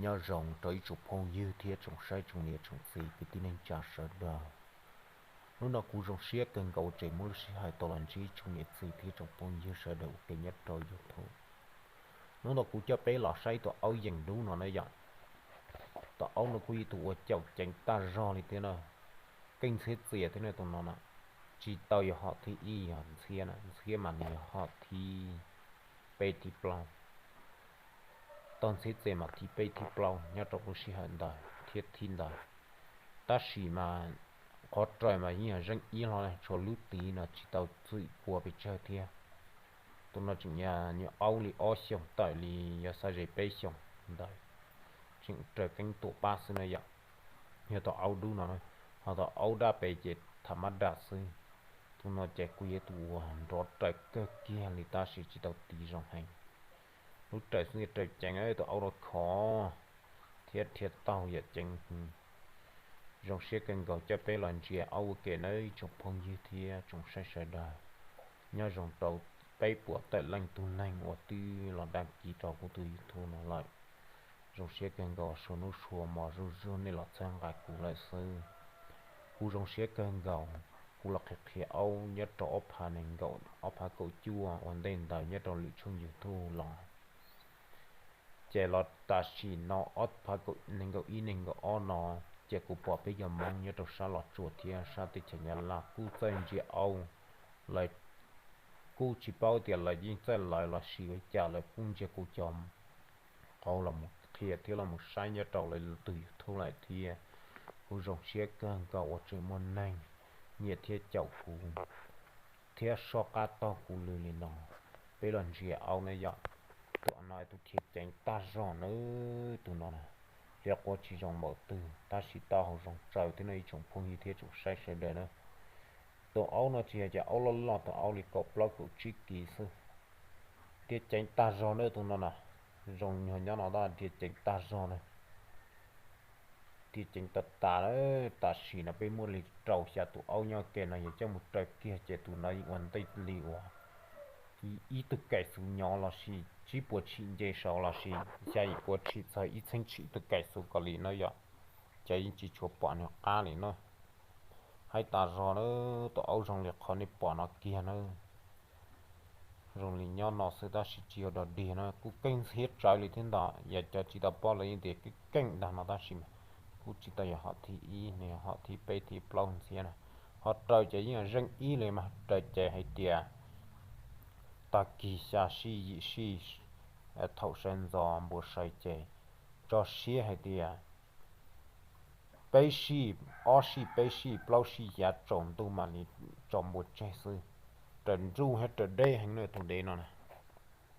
Nyob zoo rau ib tsoom phooj ywg thiab tsoom saib tsoom niam tsoom txiv kwv tij neej tsa sawv daws. Hnub no kuv zoo siab kawg nkaus tseem muaj lub sij hawm tau los ntsib tsoom niam txiv thiab tsoom phooj ywg sawv daws ua ke nyob rau YouTube. Hnub no kuv coj peb los saib tus aub yees dub no na yom. Tus aub no kuj yog tus uas caum ceev tag zog li thiab na, keej ntxhiab txias thiab na tus no na. Tsis tau yog hom thib ib yog ntxhiab na, ntxhiab mas nws yog hom thib peb thib plaub. Tau ntxhiab txias mas thib peb thib plaub nyob rau lub sij hawm ntawd thiab thib ntawd. Tab sis mas qhov raws mas yeej yog zeej ib hlo, tshuav lub tid no tsis tau txwm kua pes tsawg thiab. Tus no tseem yog nyuam aub li ob xyoos tawm li, yog xav ze peb xyoos ntawd, tseem raws keeb tuam pab xwb na yom. Yog tus aub dub no, ho tus aub daj pes ces tham mab dam xwb. Tus no ces kuj yog tus uas nrov raws kawg kiag li tab sis tsis tau tid zoo heev. Lub raws xwb raws ceev, tus aub no khov thiab dhia taug yam ceev. Zoo siab kawg nkaus coj peb los ntsia aub ua ke nawb ib tsoom phooj ywg thiab tsoom saib sawv daws. Nyob zoo rau peb puas tawm leej tug neeg uas twb los dag kiv rau kuv tus YouTube no lawm. Zoo siab kawg nkaus, suav hnub suav hmo zuj zus nej los txhawb nqa kuv lawm xwb. Kuv zoo siab kawg nkaus, kuv los qhia qhia aub nyob rau ob phav nees nkaum, ob phav kaum cuaj ua ntej ntawd nyob rau lwm tshooj YouTube los. Ces los tam sim no ob phav nees nkaum ib nees nkaum ob no, ces kuv pom peb cov Hmoob nyob rau sab Los Tsuas thiab sab teb chaws Nyab Laj kuj txawj ntsia aub. Lawv kuj tsis paub tias lawv yeej txawj lawv los sis ua cas lawv kuj ntsia kuv cov qauv los mus qhia thiab los mus saib nyob rau lawv tus YouTube lawm thiab. Kuv zoo siab kawg nkaus uas tseem muaj neeg nyiam thiab caum kuv thiab soj qab taug kuv lw li no. Peb los ntsia aub na yom. Tus no tus dhia ceev tag zog na, tus no na, liab quab tsis zoo npaum twg tab sis taub hau zoo tsawv thiab no ib tsoom phooj ywg thiab tsoom saib sawv daws na. Tus aub no tsis yog cov aub loj loj, tus aub li kaum plaub kaum tsib kis xwb. Dhia ceev tag zog na tus no na, zoo nyuag nyob no tab dhia ceev tag zog na. Dhia ceev tas tas na. Tam sim no peb muaj li rau xya tus aub nyob ke no, yog coj mus raws kiag ces tus no yeej ua ntej li uas ib tug kaim xuv nyob los sis tsib puas tshim nce saud los sis xya yim puas tshim txog ib txheeb tshim tus kaim xuv ko li na yom. Ces yeej tsis tshua pom nws qab li na. Hais tas zog na, tus aub zoo li qhov nej pom no kiag na. Zoo li nyob no xwb tab sis tsis yog dog dig na, kuj keej ntxhiab tsawv li thiab ntag. Yog cov tsis tau paub lawv yeej tias keej keej ntag no tab sis kuj tsis tau yog hom thib ib, nws yog hom thib peb thib plaub ntxhiab na. Ho raws ces yeej yog zeej ib li mas raws ces hais tias tag kis xya sij yim sij thaum sawv ntxov npua saw ces tso siab hais tias peb sij, ob sij peb sij plaub sij yav tsaus ntuj mam li tso npua tseg xwb. Raws nruj thiab raws deb heev na tus dev no na.